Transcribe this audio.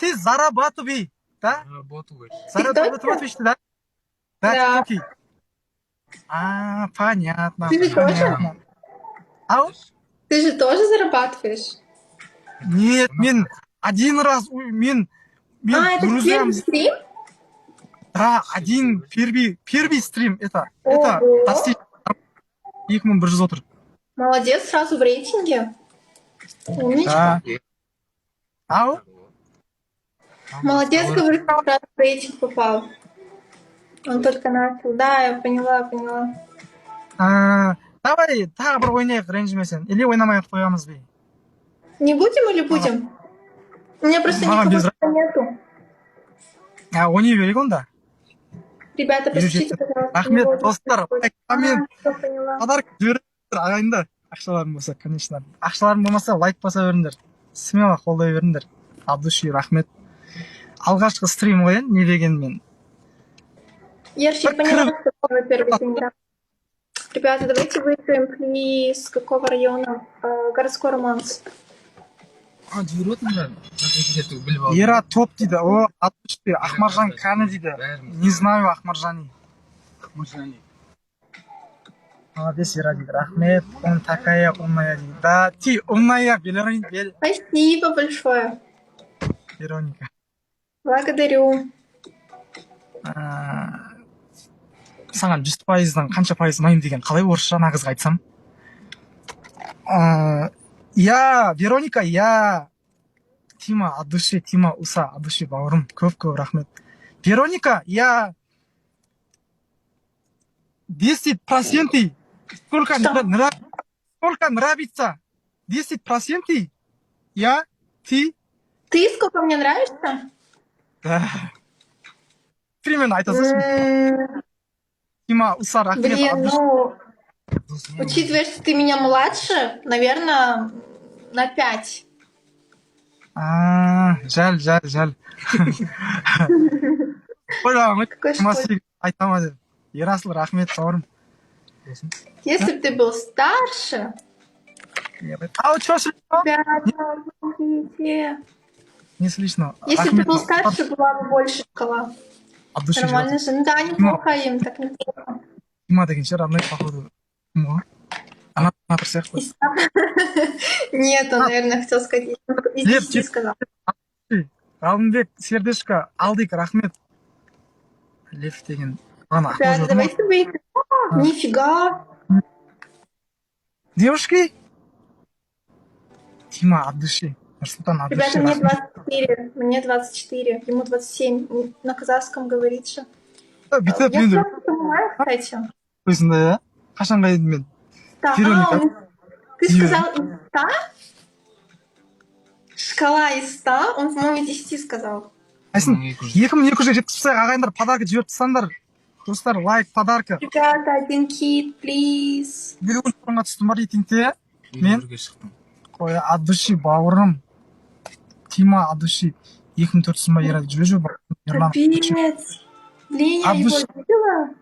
Ты зарабатывай, да? Зарабатываешь, да? Да, тиктоки. Понятно, Ты же тоже? понятно. Ау? Ты же тоже зарабатываешь? Нет, мен один раз, мен Это друзьям, первый стрим? да, первый стрим, это Ого! достиг 2100 отыр. Молодец, сразу в рейтинге. Умничка. Да. Ау? Молодец, говорит, как раз в рейтинг попал. Он только начал. Да, я поняла. Давай, тағы бір ойнайық, ренжімесең. Или ойнамай ақ қоямыз бе? Не будем или будем? У меня просто Маған никого без нету. Ойнай берейік онда. Ребята, пишите, пожалуйста. Рахмет, достар. Мен Все поняла. подарок жіберіңдер ағайындар. Ақшаларың болса, конечно. Ақшаларың болмаса, лайк баса беріңдер. Смело қолдай беріңдер. Абдуши, рахмет. Алғашқы стрим ғой, не дегенмен. Ерши, я поняла, что это первый день, да. Ребята, давайте выиграем, плиз. С какого района? Городской романс. Жіберіп отырмын біліп алдым. Ера топ дейді. О, Абдуши, Ахмаржан кәні дейді. Не знаю Ахмаржани. Молодец, Ера дейді. Рахмет. Он такая умная дейді. Да, ты умная, Вероника. Спасибо большое. Вероника. Благодарю. Саған 100%-дан қанша пайыз ұнаймын деген қалай орысша ана қызға айтсам? Я, Вероника, я Тима, от души, Тима, Уса, от души, бауырым, көп рахмет. Вероника, я 10%, сколько нравится, 10%, я, ты. Ты сколько мне нравишься? Да. Примерно айтасың. Тима, Уса, рахмет. Блин, ну, учитывая, что ты меня младше, наверное, на 5. Жаль. Айтамады. Ерасыл, рахмет, бауырым. Если бы ты был старше... Что слышно? Ребята, помогите. Не слышно. Если бы ты был старше, была бы больше шкала. Нормально же. Ну да, неплохо им, так неплохо. Тима деген шығар, родной, походу. Она бір сияқты. Нет, он, наверное, хотел сказать, из 10 сказал. Ралымбек, сердечко, алдик, рахмет. Лев деген. Ребята, давайте выиграем. Нифига. Девушки? Тима, от души. Нұрсұлтан, от души. Ребята, мне 24, ему 27. На казахском говорит же. Я просто понимаю, кстати. Өзінде, ja? Қашанға едім мен? Ты сказал из 100? Шкала из 100? Он, по-моему, 10 сказал. Айсын, 2270 ағайындар подарка жіберіп тастаңдар. Достар, лайк, подарка. Ребята, один кит, плиз. Миллион тұрғанға түстім бар етіңте. Мен қоя, от души, бауырым. Тима, от души. 2400 ма ерады жүре жүр. Капец. Блин, я его видела.